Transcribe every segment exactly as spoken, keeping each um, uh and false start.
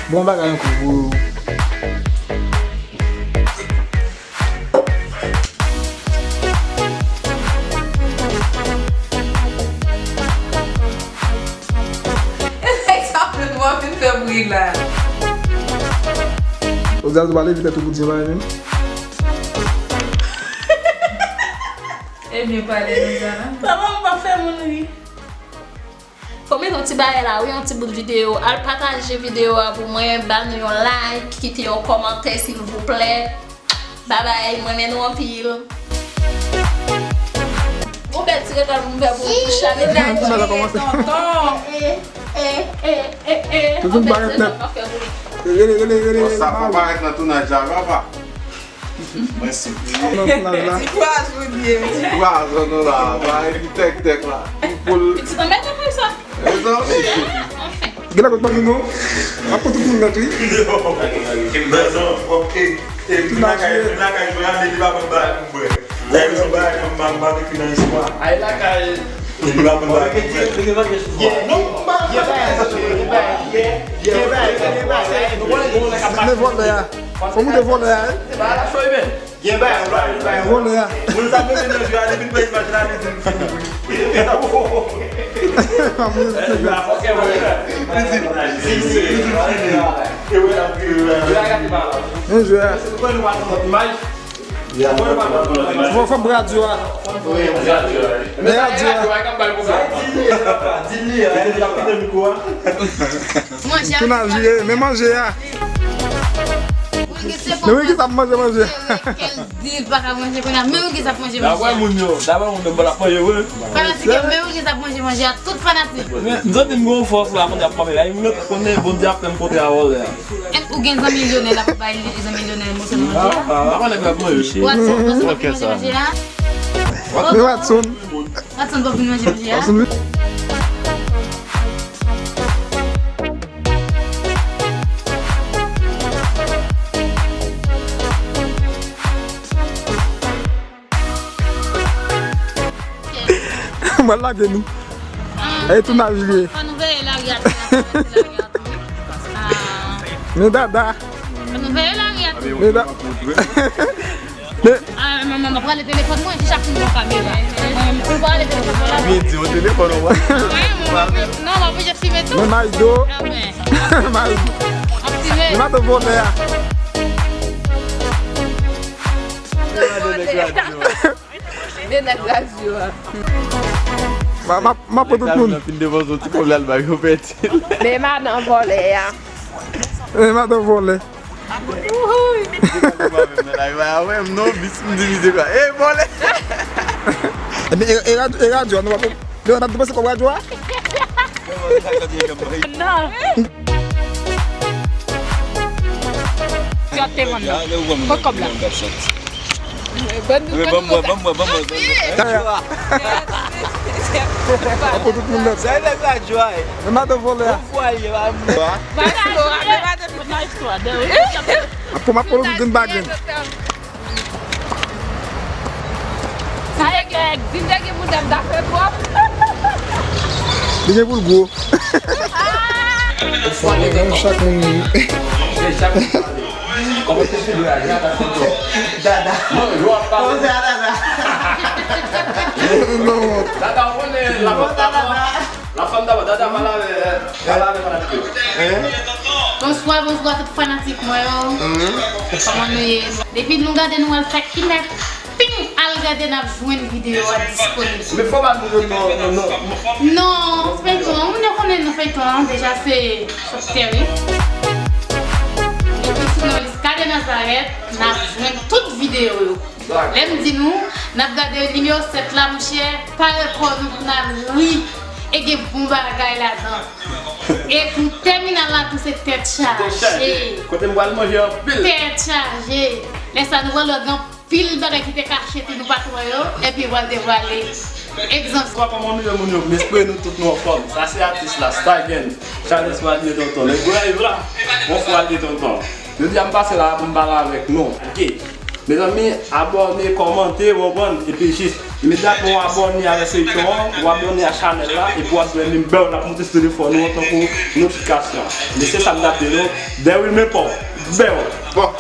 Bon bagay ankò, bro. Sa fè nou ap vin fè bri la. Ozal, ou pale vitè tou pou di bagay menm. Ebyen, pale, Ozal. Sa va, m pa fè moun ri. Fò m mete yon ti bagay la, wi, yon ti bout videyo. Al pataje videyo a pou mwen, ba nou yon like, kite yon kòmantè, silvouplè. Babay, m renmen nou anpil. Yon bèl ti rekòl pou m fè pou Richard. Tonton. Tout moun parèt nèt. Rele, rele, rele, rele. Bon, sa fò parèt nan tounaj la, papa. Mwen sipliye. Ti kouraj, Bondye. Ti kouraj, non, non, la. Ba epi tèk, tèk la. Pou l. Pitit anmède pou sa. Mezanmi. Anfen. Gen lè kot pa nou non. Ap pran tout moun nèt, wi. Mezanmi, ok. Epi lakay, epi lakay, jwe ane, li pa konn bagay pou bwè. Dayè, yon bagay, yon bagay, yon bagay ki nan istwa. Ay lakay. Epi pa konn bagay pou bwè. Non, m pa konn bagay. Gen bagay, gen bagay, gen bagay. Nou konnen gen moun k ap pase. Vòlè a. Fò moute vòlè a, wi. Se pa la soy, men. Gen bagay, gen bagay, gen bagay. Vòlè a. Moun sa mete nan jwe a, depi l wè imaj la, li di m fini. Li di, li di, li di m fini. Byen jwe a. Fò, fò bradyo a. Men radyo a. Tounaj li ye, men manje a. Men wi ki sa ap manje manje. Di l pa ka manje kounye a, men wi ki sa ap manje manje. Daprè moun yo, daprè moun yo, bon, l ap manje vre. Fanatik yo, men wi ki sa ap manje manje a, tout fanatik. Men, m santi m gen yon fòs la, kounye a, m konnen Bondye ap fè m kontre a vòlè a. Èske ou gen zanmi Lionel ap bay zanmi Lionel moso nan manje a? Ah, ah, ah, nèg la manje. Watson, Watson ap manje manje a? Men Watson. Watson pa vin manje manje a? Watson vin. Mwen lage nou. Ah, e tounaj li ye. Fò nou veye lari a tou, fò nou veye lari a tou. Ah. Men dada. Fò nou veye lari a tou. Men da-, men ah, manman, mwen prale telefòn mwen, si chak moun yon kamera. Mwen menm, ou prale telefòn mwen la. Byen di, o telefòn ou wè. Mwen, mwen, mwen, non, mwen oblije filme tou. Men Maydo. Ah, men. Maydo. Ap filme. Men madan vòlè a. Men nèg radyo a. Ma, ma, ma pran tout moun. Nèg la fin devan zon, ti kòb la, l bay yo pèdi. Men madan vòlè a. Men madan vòlè. Wouhouy. Li pa menm nan live la, mwen, non, bis m divize kwa. Ey, vòlè. Ebyen, e, e radyo, e radyo a, nou pa pou, nou pa depanse kòb radyo a? Non. Yo te vann nan. Kot kòb la? Ban m wè, ban m wè, ban m wè, ban m wè. Apo tout moun nèt. Sa e nèg radyo a, e. Men madan vòlè a. Bon vwa li ye, pa m. Bagay, men madan vòlè a. Apo m ap polo tout grenn bagrenn. Sa e gen, di m te gen mouda m ta fè pwòp. Li gen pou l gwo. Fò nou gen chak moun. Kòman se fidwa a, dada. Non, yo ap pale. Non. Dada, ou konnen la fòs dada. La fanm dabò, dada pale avè, pale avè fanatik yo. Bonswa, bonswa tout fanatik mwen yo. Kòman nou ye? Depi nou gade nou al fè kinèp, ping, al gade n ap jwenn videyo a disponib. Men fò ba nou non, non, non. Non, feyton an, moun yo konnen non feyton an, deja se Chòptè wi. Epi sou non Liska de Nazarèt, n ap jwenn tout videyo yo. Lè m di nou, n ap gade nimewo sèt la, monchè, pare kò nou pou n al ri. E gen bon bagay ladan. E pou tèminal la tou, se tèt chaje. Kote m pral manje anpil. Tèt chaje. Lè sa nou pral wè gen anpil bagay ki te kache tou nou pa t wè yo. Epi yo pral devwale. Egzanp. Bonswa, kòman nou ye, moun yo? M espere nou tout nou anfòm. Sa se atis la, Stagen. Charles Wadley Tonton. Nèg live la. Bonswa, Wadley Tonton. Jodi a m pase la pou m pale avèk nou. Ok. Mezanmi, abòne, kòmante, w konprann, epi jis imedyatman w abòne avèk feyton an, w abòne a chanèl la, epi w ap jwenn li bèw l ap moute sou telefòn ou an tankou notifikasyon. Mesye, sa m t ap di nou, Derwin Mepò, bèw. Bon.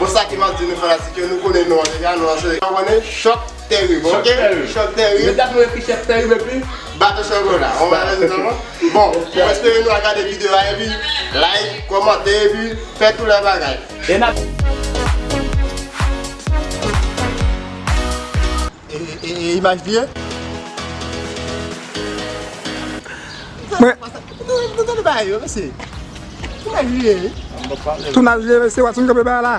Bon, sa ki m ap di nou fanatik yo, nou konnen non an deja, non an se, w konnen, Chòk Tèrib, ok? Chòk Tèrib. Chòk Tèrib. Imedyatman w ekri Chòk Tèrib epi Bato Chokola. Bon, mwen espere nou al gade videyo a epi like, kòmante epi fè tout lè bagay. E n ap E, e, e, e imaj li ye? Mwen Nou, nou tande bagay yo, mesye. Imaj li ye. Tounaj li ye, mesye, Watson kanpe bagay la.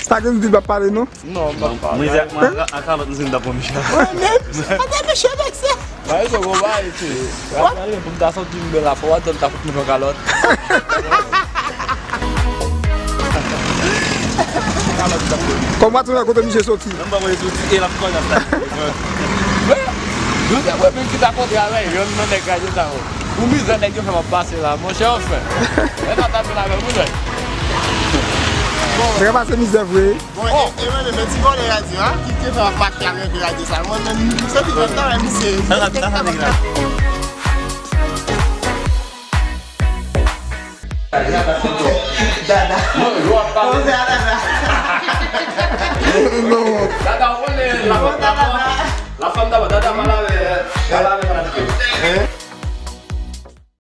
Sa gen di l p ap pale non. Non, m p ap pale. Mwen, mwen, a, a kalòt nou se n ta pran Michel. Mwen menm, pa ta meche mesye. Ba, e so konba, e se. Rap nan pou m ta sòti m bèl la, fò w atann ta fout mwen yon kalòt. Kòm w ap kote misye soti. Nan mwen mwen soti, e l ap kòl ap la. Men, nou te mwen menm ki ta kontre avè jèn nan nèg radyo sa yo. Pou mizè nèg yo fè m ap pase la, monchè, anfen. Mwen pa tape la menm, monchè. Nèg ap pase mizè vre. Bon, e, e mwen menm, men ti vòlè radyo a, ki te fè m ap mache avèk radyo sa. Mwen menm, m soti nan travay, misye. Dada. Non, yo ap pale. Kòman se a Dada? Non. Dada, ou konnen la fanm daba. La fanm daba, Dada, pale avè, pale avè fanatik yo.